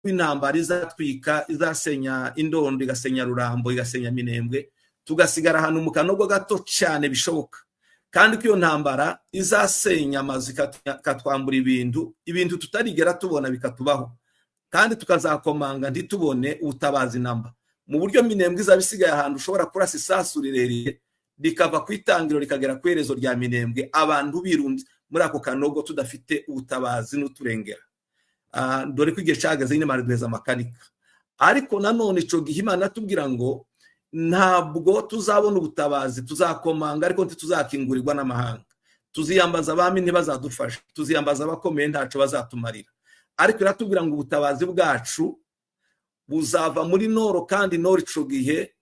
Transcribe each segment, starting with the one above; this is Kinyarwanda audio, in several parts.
Intambara izatwika, izasenya Indondo, igasenya Rurambo, igasenya Minembwe, tugasigara ahantu mu kanogo gato cyane bishoboka, kandi ko iyo ntambara izasenya amazu, ikatwambura ibintu, ibintu tutarigera tubona bikatubaho, kandi tukazakomanga ntitubone ubutabazi namba, mu buryo Minembwe izaba isigaye ahantu ushobora kurasa isasu rirerire rikava ku itangiro rikagera ku iherezo rya Minembwe, abantu birunze muri ako kanogo, tudafite ubutabazi n'uturengera. Dore ko igihe cyageze nyine Imana iduheza amakanika. Ariko nanone icyo gihe Imana atubwira ngo ntabwo tuzabona ubutabazi, tuzakomanga ariko ntituzakingurirwa n'amahanga, tuziyambaza abami ntibazadufasha, tuziyambaza abakomeye ntacyo bazatumarira. Ariko iratubwira ngo ubutabazi bwacu buzava muri Nord, kandi Nord icyo gihe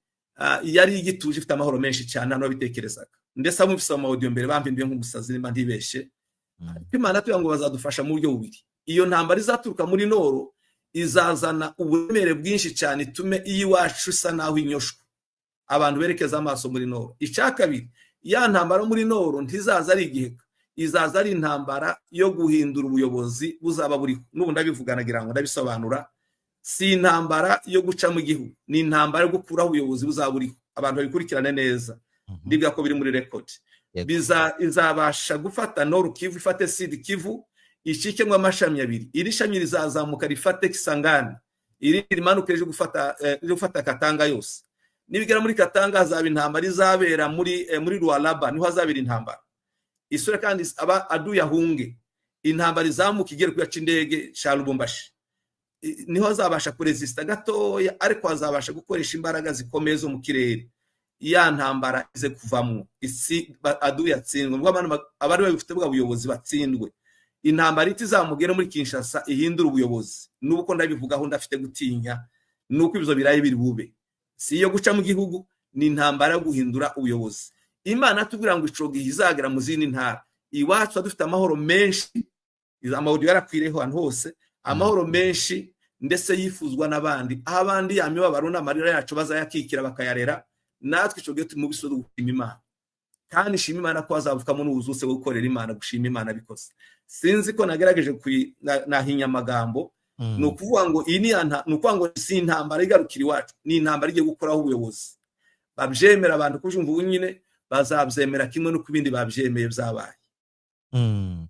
yari igituje, ifite amahoro menshi cyane, hano babitekerezaga. Ndetse abumvise ama audio mbere bampinduye nk'umusazi nimba ntibeshye. Ariko Imana atubwira ngo bazadufasha mu buryo bubiri: iyo ntambara izaturuka muri Nord izazana uburemere bwinshi cyane, itume iyiwacu isa naho inyoshwa, abantu berekeza amaso muri Nord. Icya kabiri, ya ntambara muri Nord ntizaza ari igiheka, izaza ari intambara yo guhindura ubuyobozi buzaba buriho. N'ubu ndabivuga, nagira ngo ndabisobanura: si intambara yo guca mu gihugu, ni intambara yo gukuraho ubuyobozi buzaba buriho. Abantu babikurikirane neza, ndibwira ko biri muri record. Izabasha gufata Nord Kivu, ifate Sud Kivu, icikemo amashami abiri. Iri shami rizazamuka rifate Kisangani, irindi rimanuke rije gufata Katanga yose. Nibigera muri Katanga hazaba intambara izabera muri Lualaba, niho hazabera intambara isura, kandi aba aduye ahunge. Intambara izamuka igere ku gace indege cya Lubumbashi. Niho azabasha kuresista gatoya, ariko azabasha gukoresha imbaraga zikomeye zo mu kirere, ya ntambara ize kuvamwo isi aduye atsindwe, ubwo abantu abari babifite bwa buyobozi batsindwe. Intambara itizamugere muri Kinshasa ihindura ubuyobozi. N'ubu ko ndabivugaho ndafite gutinya, nuko ibyo birayi biri bube si iyo guca mu gihugu, ni intambara yo guhindura ubuyobozi. Imana tubwira ngo ico gihe izagera mu zindi ntara, iwacu tuba dufite amahoro menshi, amahoro yarakwiriye ahantu hose, amahoro menshi ndetse yifuzwa n'abandi, aho abandi ya mibabaro n'amarira yacu bazayakikira bakayarera. Natwe ico gihe turi mu bisozo gushima Imana, kandi shima Imana ko hazavukamo n'ubuzuse bwo gukorera Imana, gushima Imana bikoze. Sinzi ko nagerageje nahinya amagambo. Ni ukuvuga ngo iyi ni ya ni ukuvuga ngo si intambara igarukira iwacu, ni intambara igiye gukoraho ubuyobozi. Babyemera abantu kubyumva ubu nyine, bazabyemera kimwe n'uko ibindi babyemeye byabaye.